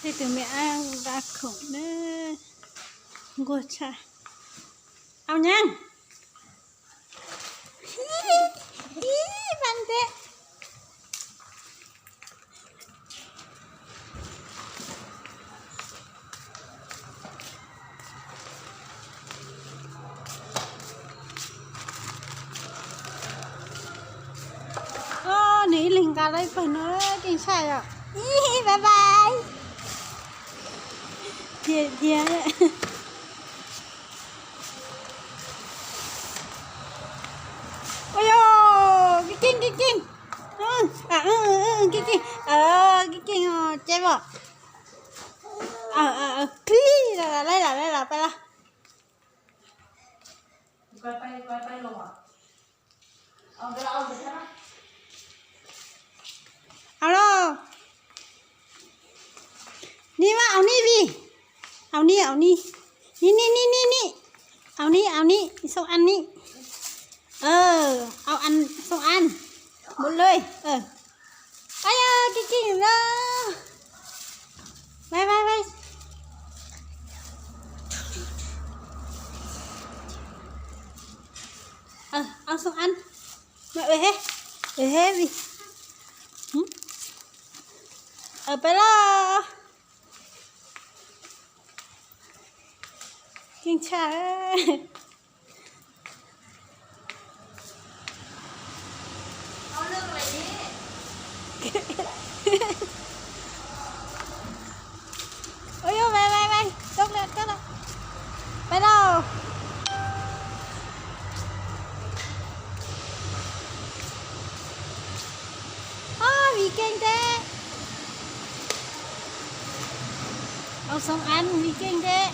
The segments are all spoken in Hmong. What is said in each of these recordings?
Tej tus me ab nqa khoom na, nquag tshaj. Au nyaab. Ib pab nteb. Nws ib leeg nqa tau ib pawg no, keej tshaj yom. Ib, bye bye. Dhia, dhia. Ua yog, keej keej, keej keej. Keej keej, keej keej, ces pom. Plig, lawv los, lawv los, pab los. Au los. Nib mas, au nib vim. Au nib, au nib. Nib nib nib nib nib. Au nib, au nib, xoo an nib. Au an, xoo an. Mus lawm. Au yog, keej keej na. Vai, vai, vai. Au xoo an. Mas ua he, ua he vim. Peb los. Keej tshaj. Ua yog, vai, vai, vai, tau lawm, tau lawm. Pab los. Au, vim keej thiab. Au xoo an, vim keej thiab.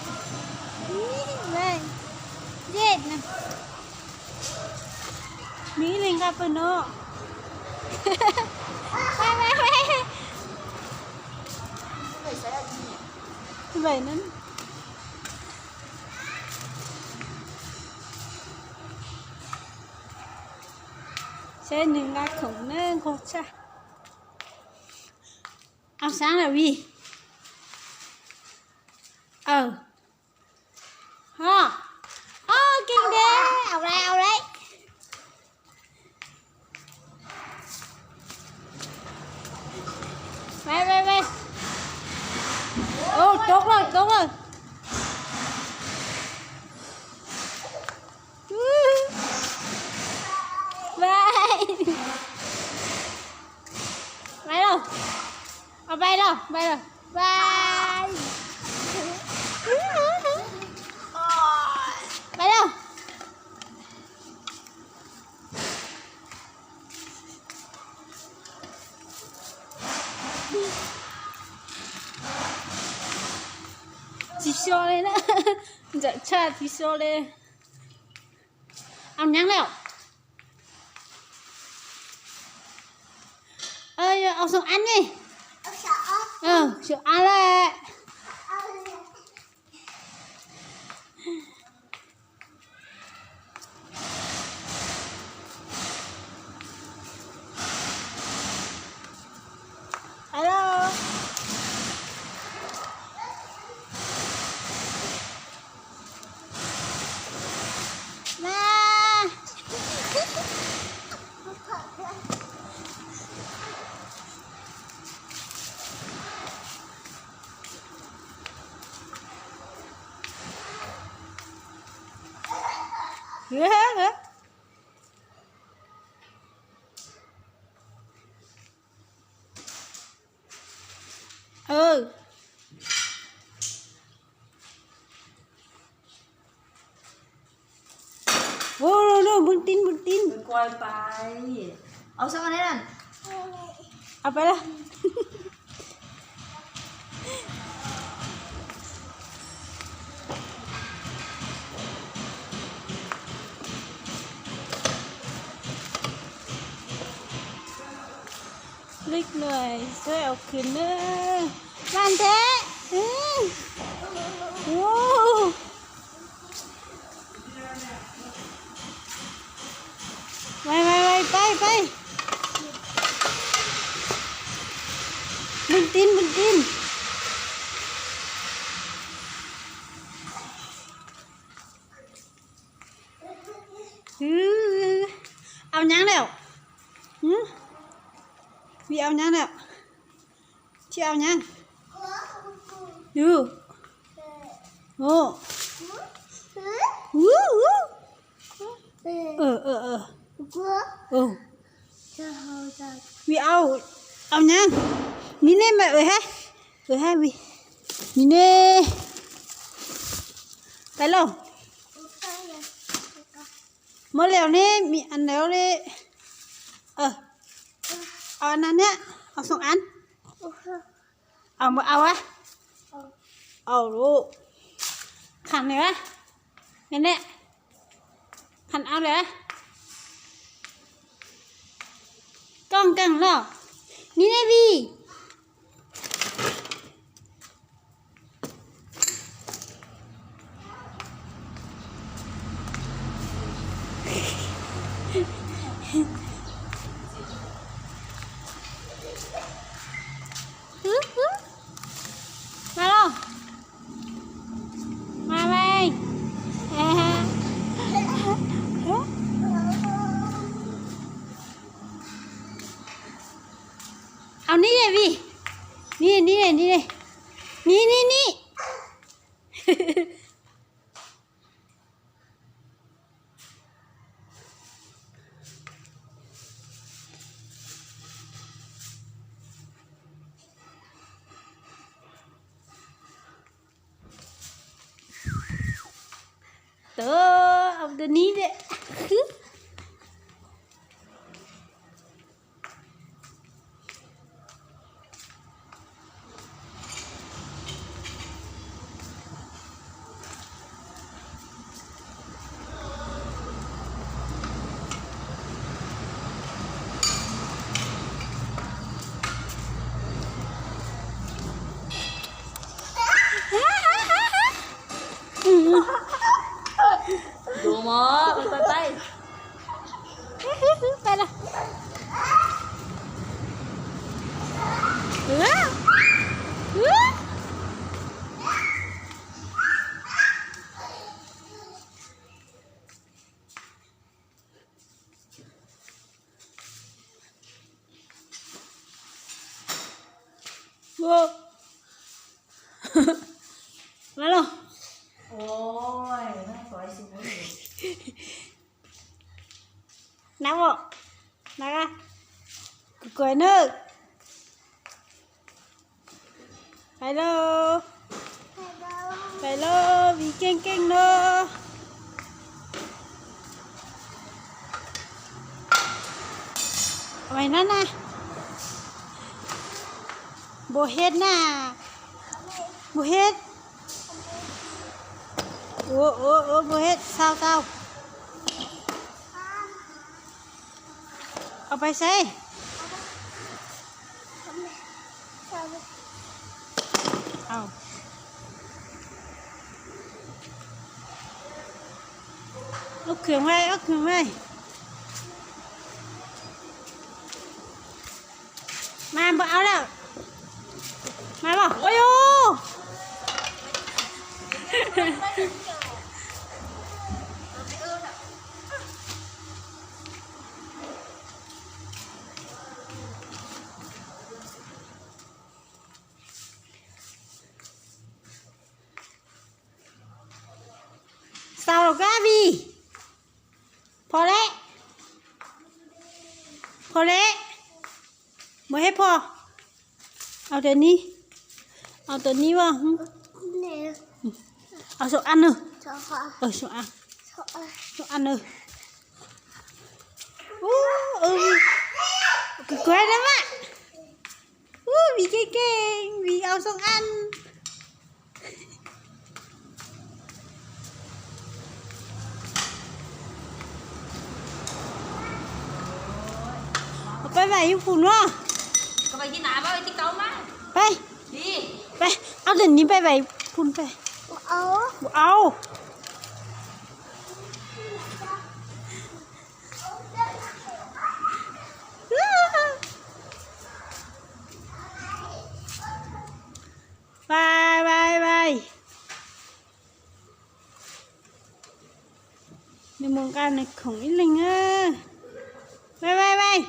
Nws ib leeg nqa pawg no. Tus pem no. Saib nws nqa khoom na, nquag tshaj. Au xab lawm vim. Ho, o, keej thiab, au lawm, au lawm. Vai, vai, vai. Ua, rov lawm, rov lawm. Vai. Vai los. Au, vai los, vai los. Vai. Vai los. Tsis so li na. Ntsawm tshaj, tsis so li. Au nyaab lawm. Au xoo an ne. Xoo an lawm. Hello. Mas. Ua, npws tib, npws tib. Au peb lawm. Lij nuav seb ua kws na. Vaj ntev. Vai, vai, vai, pab, pab. Npws tib, npws tib. Au nyab na. Tsis au nyab. Yu. Hu. Hu. Hu. Vim au, au nyab. Ni ne mas ua hab, ua hab vim ni ne. Pais lauj. Muab li ne, mi an lawm li. Au na niam, au xoo an. Au mus au a. Au lub. Qham nws a. Nws ne. Qham au lawm a. Koj nkeeg los. Ni ne vim. Mas los. Mas mas. Au ni vim. Ni ni ni ni ni ni. Tớ, ông Tơ Ní đấy. Đùa mà, bye bye. Bye. Alo. Nab os, nab, kuv kuv nawb. Pais lauj, pais lauj, vim keej keej no. Mày nói na. Bố hết na. Bố hết. Ủa, ủa, ủa, bố hết. Sao tao? Ông phải xe. Ờ. Ốc thường đây, ốc thường đây. Mà bộ áo đâu? Mà bỏ. Ôi dồi. Xaus los kab vij. Phom le. Phom le. Mus hej phom. Au tes ni. Au tes ni vas. Au soo ab nws. Soo ab nws. Kuv kuv hais na mas. Ub, vim keej keej, vim au soo ab. Peb vais ib pum no. Peb, peb, ob tug ni peb vais pun peb. Ua au. Vais, vais, vais. Nws mus nqa nws khoom ib leeg. Vais, vais, vais.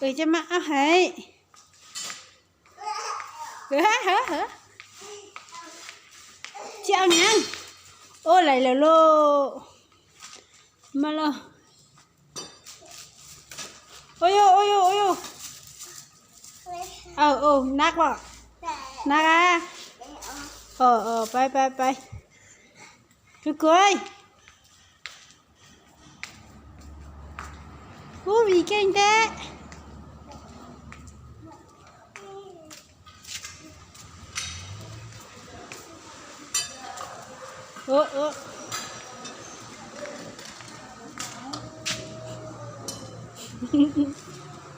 Cov mas ab heev. Cia nyav. Ua lais lawm lauj. Mas los. Ua yus, ua yus, ua yus. Nab, nab a. Pais, pais, pais. Kws kuv. Ub, vim keej nteb.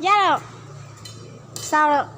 Yaj lawm. Xaus lawm.